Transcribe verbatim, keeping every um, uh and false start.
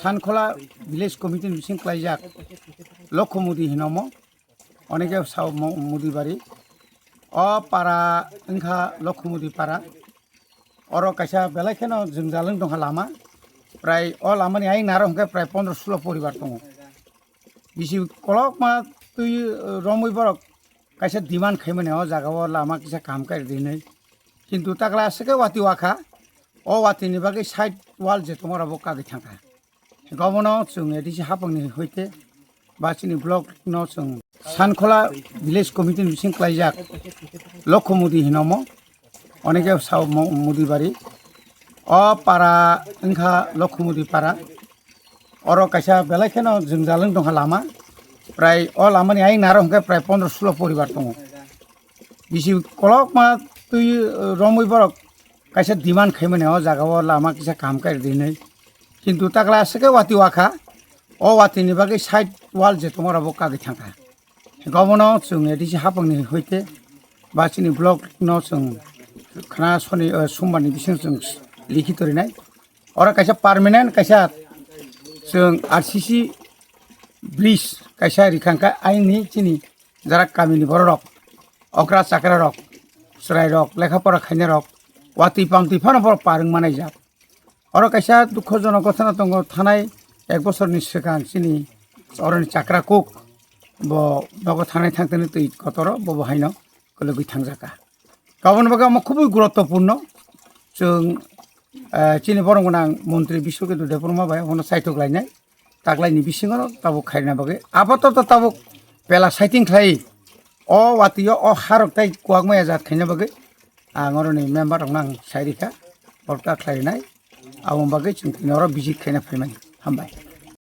Sankhola Village Committee ni bising klaijak Lokho Mudi hinomo, oneke sao mo-, Mudi bari. O para wngkha Lokho Mudi para. Oro kaisa belai kheno jwngjal wng tongkha lama. Prai o lamani ayang naro hwnkhe prai pondro sulo poribar tongo. Bisi kolokma twi, eh, romwi borok kaisa demand khaimani o jaga o lama kisa kaham khe rinwi. Kintu takla aswk khe wati wakha. O watini bagwi side wall je tongma rok bo kagwi thangkha. Gobono chwng A D C hapangni hoite ba chini block no chwng Sankhola Village Committee ni bising klaijak Lokho Mudi hinomo, oneke sao mo-, Mudi bari. O para wngkha Lokho Mudi para. Oro kaisa belai kheno jwngjal wng tongkha lama. Prai o lamani ayang naro hwnkhe prai pondro sulo poribar tongo. Bisi kolokma twi, eh, romwi borok kaisa demand khaimani o jaga o lama kisa kaham khe rinwi. Kintu takla aswk khe wati wakha. O watini bagwi side wall je tongma rok bo kagwi thangkha. Gobono chwng A D C hapangni hoite ba chini block no chwng khna soni, eh, sombar ni bising chwng likhi torinai. Oro kaisa permanent kaisa chwng R C C bridge kaisa rikhangkha aini chini jarak kamini bororok, okra chakra rok, chwrai rok, lekha pora khainai rok, watwi pamtwi phano borok par wng manai jak. Oro kaisa dukhojonok ghotona tongo, thanai ek bosorni swkang chini oroni chakra kuk bo nogo thanai thangtani twi kotoro bobo haino kwlwgwi thangjaka. Kaboni bagwi omo khubui guruttopurno. Chwng, eh, chini borok gwnang montri Biswaketu Debbarma bai abono saitok lainai, taklaini bisingo tabuk khairina bagwi. Apatoto tabuk pela saiting khlai o watio o harok tai kuak maya jat khaina bagwi ang oroni member rokno ang sai rikha, borok ta khlainai. Aboni bagwi chwng tini oro visit khaina phaimani. Hambai.